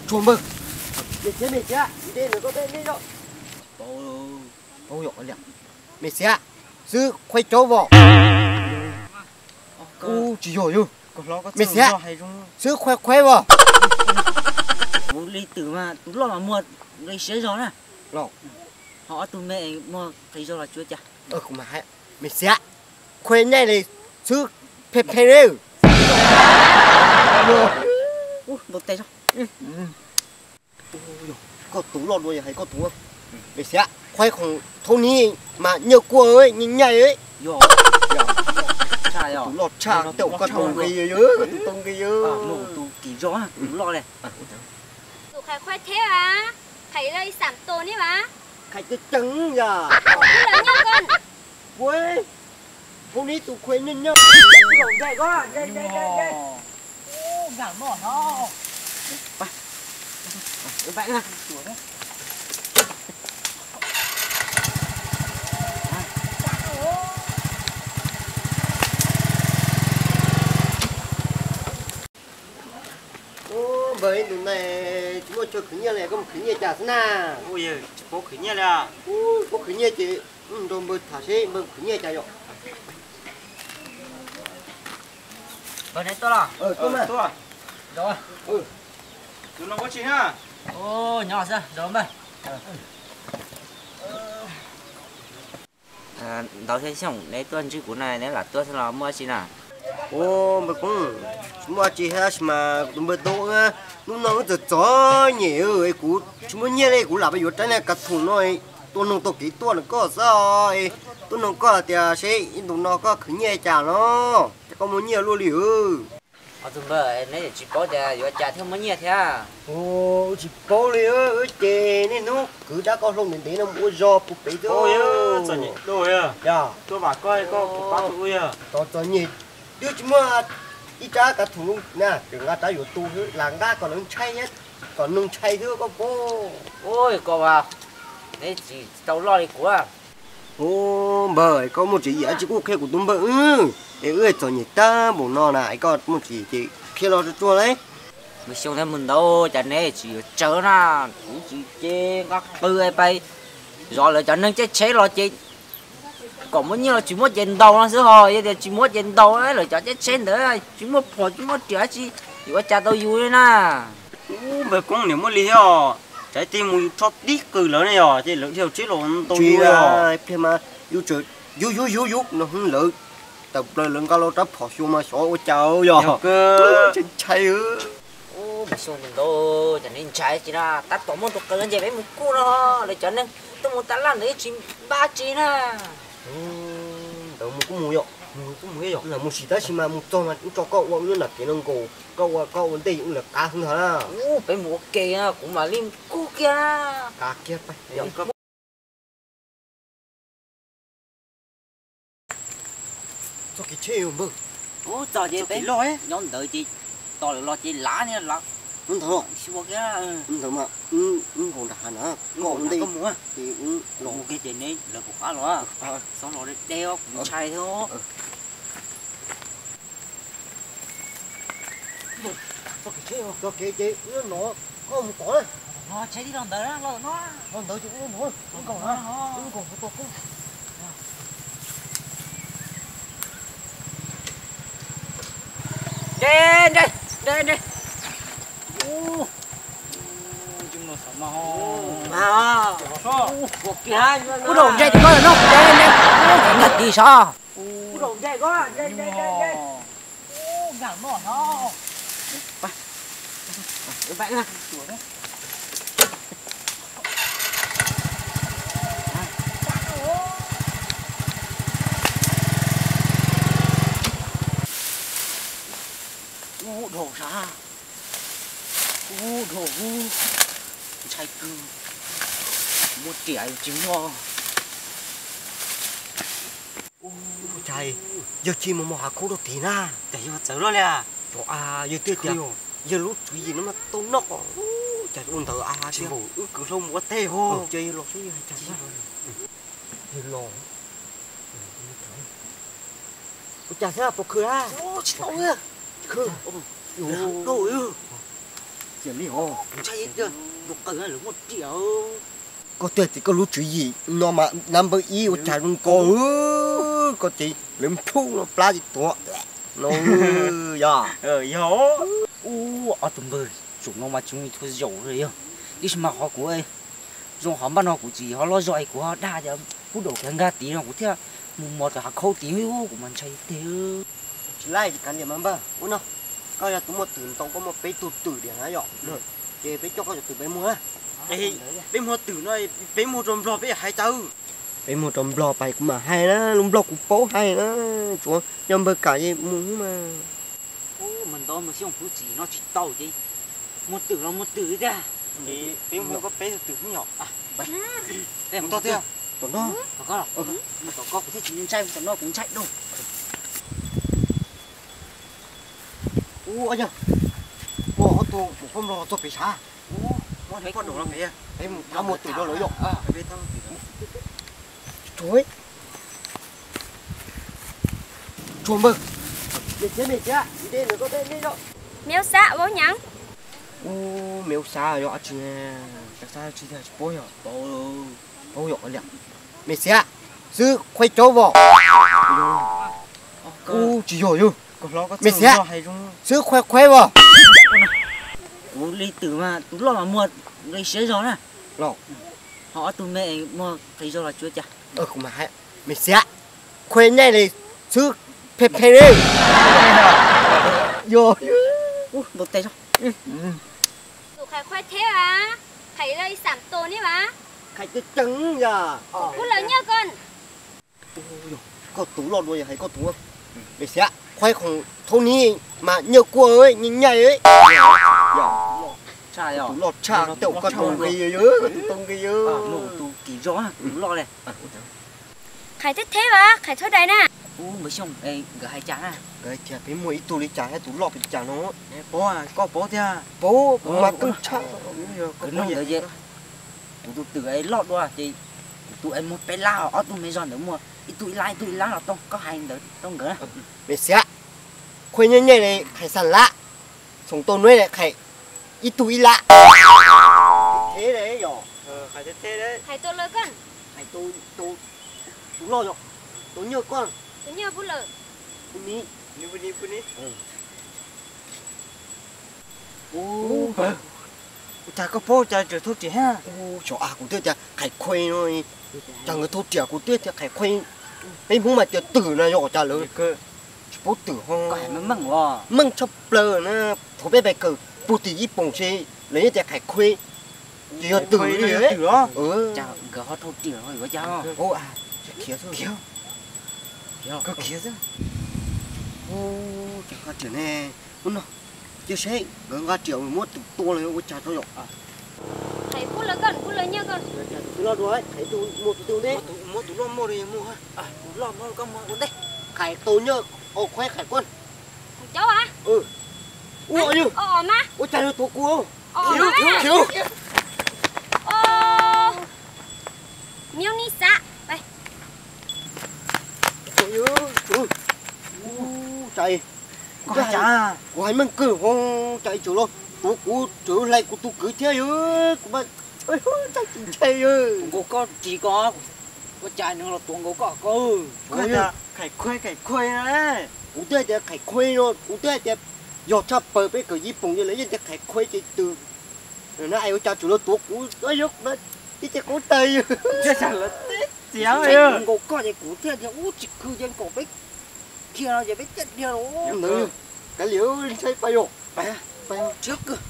Tsuag npawg, me xiav, me xiav, nte nws koj tej me yom. Paub, paub yom li. Me xiav, xwb khuaib cov vos. Ub, tsis yog yog. Me xiav, xwb khuaib khuaib vos. Mus li twm mas tus loj mas muag nqi siab zog na. Los. Ho ob tug me muag nqi zog los tsuav cas. Me xiav, khuaib nyaij li xwb phem phem li. Ntau tes. Koj tus loj dua yog hais koj tus. Me xiav, khuaib khoom thaub ni mas nyaj kuaj nyaij nyaij. Tus loj tshaj, tej koj tau nqi, koj tus tau nqi. Tus kim zog, tus loj li. Tus qhais khuaib theb as, qhais li xam tus ni mas. Qhais ceev ceev yom. Ib los nyob ko. Ua, hauv ni tus khuaib nyob nyob. Ub, npawg, ib ntus no tsis muaj chaw khwv nyiaj li, koj mus khwv nyiaj cas xwb na? Ub, yawg tsis paub khwv nyiaj li. Ub, paub khwv nyiaj ces nrog npawg tham seb npawg khwv nyiaj cas yom. Npawg, neb tuaj los? Tuaj mas. Tuaj. Tus no muab tsis na. Nyob xwb, nrog npawg. Ntau thiab xyoo neb tuaj ntsib kuv na, neb lam tuaj xwb los muaj tsis na? Ub, npawg Koob, tsis muaj tsis thiab tab sis mas kuv tus npawg tau, hnub no wb txom txom nyem es kuv tsis muaj nyiaj li, kuv lam pab yuav rab niag kav thoom no tuaj noog tau kev tuaj no koj xwb os. Tuaj noog koj tias seb ib ntus no koj khwv nyiaj cas no, cas koj muaj nyiaj luaj li. Tus npawg, neb tsis paub tias yuav cas thiaj muaj nyiaj thiab? Wb tsis paub li, wb ces niaj hnub kwv rab koj hlau ntev ntev no mus ua zog puag pem xwb. Txom nyem, tuaj vam koj, koj puas pab tau wb yog? Txom txom nyem, twb tsis muaj ib rab kav thoom na, tseem nqa rab yuav tu xwb, lam nqa kom lawv ntshai thiab, kom neeg ntshai xwb koj paub. Ua koj vas, neb tsis tau loj li kuv. Ub, npawg, koj muaj tswv yim tsis kuj qhia kuv tus npawg wb, es wb txom nyem tag npaum no na es koj muaj tswv yim ces qhia los tsuag tsuag lauj. Mus xyoo thiab mus ntau, cas neb tsis yuav tsawv na, kuv tsis ces nqa qw pais zov lawv cov neeg caij tsheb los ces kom muaj nyiaj los tsis muab ces ntaus no xwb ho, yog tias tsis muab ces ntaus lawv cov caij tsheb ntawd tsis muaj phom tsis muaj riam tsis yuav ua cas tau yus li na. Ub, npawg Koob, niam muaj li thiab os, tsam tig mus yus rho tib qws lawv ne yog ces lawv dhia tsheb los ntaus yus. Pliag mas yus tseem yus yus yus yus no lawv tawm plaws lawv nqa los rab phom xyuas mas xyov ua cas yog. Ntshai ntshai. Ub, mus xyoo mus ntau, cas neb ntshai tsis na, tab tom muaj tus qws nce peb mus kuj no, lawv cov neeg tuaj mus tas laj ntawd tsis npaj tsis na. Ntawd mus kuj mus yom, mus kuj mus yom, mus sim tab sis mas mus txog mas wb tso koj ua wb lub nram kev no nkaus, koj ua koj ua ntej wb lawv qab xwb ntag na. Ub, peb mus ua ke, kuv mam li mus kuj kiag na. Qab kiag pais. Txoj kev tsheb npawg. Ub, txog ces peb nyob ntawd ces tos lawv los ces lav niag lav. Ntawd, ntawd mas wb nkaus nram hav na, koj ua ntej, koj mus, ces wb los ua ke ces neb lawv kuv qab los, txhob los deb deb kuv ntshai thiab. Txoj kev ces wb no, koj mus tod na. Tsheb tib los ntawd, los no, los ntawd ces wb mus, wb nkaus na, wb nkaus mus tau koj. Nre, nre, nre, nre. Ub, kuv daus ntse tim koj no, nre, nre. Ub, nkag tim sav. Ub, dhau sav. Ub, dhau, ntshai kawg. Muaj riam tsis muaj. Ua cas yawg Chij mus mus hav khaub rau tid na? Cas yog txawv luaj li? Cov a, yawg twb tias yawg lub tswv yim no mas tau noj. Cas ua ntawd a, tsis npaum wb kwv hlau mus ua teb ho. Cia yawg los saib yawg hais cas. Yawg los. Ua cas thiab, puas khw a? Tsis tau. Khw. Ntshai tiag, tus qawg lawv muaj riam. Koj tuaj tias koj lub tswv yim no mas number ib ua cas zoo nkaus, koj ces lawv nplhub no plab ces tuag no yog. Yog. Ub, ob tug npawg, zaum no mas tsis muaj ib tug zaum li yog. Tiam sis mas qhov kuv zoo qhov npaj no kuv tsis ho loj zog es kuv ho dag tias pub daum kiag nkag tid no kuv thiaj mus mos rau hav khaub tid, kuv mas ntshai tiag. Tsis laij, tsis kav liam mas npawg, ua no, koj yog tus muaj twm ntau, koj muaj peb tug twm diam na yom, ces peb coj koj cov twm peb muag na. Peb muag twm no, peb muag rau Nplog peb hais cas? Peb muag rau Nplog pais kuv mam hais na, lus Nplog kuv paub hais na, tsuav yog npawg kam es mus mas. Mus ntov mus xyoo kuv tsis no tsis tau ces muag twm los muag twm tiag. Peb muag koj peb tug twm xwb yom. Mus tod thiab. Tom no. Tom koj los. Mus tom koj kuv thiaj tsis ntshai, tom no kuv ntshai dua. Ub, yog muaj ob tug mus poj nplog txog pem sav. Mus poj nplog pem, peb mus thab muag twm rau lawv yom. Tsuag npawg, me txiav me txiav, de nws koj de me yom. Meuv xab, paub nyav? Ub, meuv xab yog dab tsi? Xab tsis tiag, tsis paub yog, paub yog liam. Me txiav, xwb khuaib caub vos. Ub, tsis yog yog. Me txiav, xwb khuaib khuaib vos. Kuv li twm mas tus loj mas muag nqi siab zog na. Los ho ob tug me muag qis zog los tsuav cas. Kuv mas hais, me txiav, khuaib nyaij li xwb phem phem li. Yog. Tus qhais khuaib theb as, qhais li xam tus ne as. Qhais ceev ceev yog. Kuv lawv nyiaj ko. Koj tus loj dua yog hais koj tus. Me xiav, khuaib khoom thaub ni mas nyiaj kuaj nyiaj nyaij. Tus loj tshaj, tej koj tus nqi, koj tus tau nqi. Tus kim zog, tus loj li. Qhais theb theb as, qhais thaub dais na. Ub, npawg Xyooj, nkawd hais cas na? Nkawd hais tias peb muag ib tug li cas thiab tus loj li cas no. Paub, koj paub thiab. Paub, kuv mas kawg tshaj. Kuv nug ntawd ces kuv tus twm loj dua ces kuv tus es muag peb lab, ob tug me zog ntawd muag ib tug ib lab ib tug ib lab los tau, koj hais ntawd rau nkawd na. Me xiav, khuaib nyaij nyaij li qhais xam lab, xoom tau nuav li qhais ib tug ib lab. Hais tus loj, tus nyiaj koj, tus nyiaj pub lawm. Ua cas koj paub cas tseem thaub riam thiab? Xyov as, kuv twb tias qhais khuaib no, cas nkawd thaub riam, kuv twb tias qhais khuaib. Peb Hmoob mas tias twm no yog cas lawv tsis paub twm ho. Meej tshaj plaws na, thaum peb pais kawm puag tim Yij Pooj ces lawv yeej tias qhais khuaib, ces yog twm li. Nkawd ho thaub riam yuav cas. Khiav xwb. Khiav xwb. Ua cas nqa riam ne, ub no, cia seb nkawd nqa riam muab twm tua los ua cas tso yom. Qhais pub lawv koj, pub lawv nyiaj koj. Tus loj dua, qhais tus muaj tus twg ne. Muab tus loj muaj li muaj, tus loj muab koj muab ua ntej. Qhais tus nyiaj, o khuaib qhais kuab. Cov as. Ua, ua cas yuav tuav kuv? Khiav, khiav. Miaub nib xav. Kuv hais meej kawg, cas tseem los tuav kuv, tseem hlais kuv tus kwv thiab yog kuv mas tsis ntshai. Nkaus koj ris ko, ua cas nws los tuav nkaus koj ko? Qhais khuaib, qhais khuaib. Kuv twb hais tias qhais khuaib no, kuv twb hais tias yog tshaj plaws peb kawm Yij Pooj ces lawv yeej tias qhais khuaib ces twm. Na es ua cas tseem los tuav kuv, ib ce qub tawg. Nkaus koj ces kuv thiaj tias ub tsis khw ces nkaus peb kiag no ces peb ciaj dhia los. Kav liam, ntshai pais yom. Pais, pais, tsis kawg.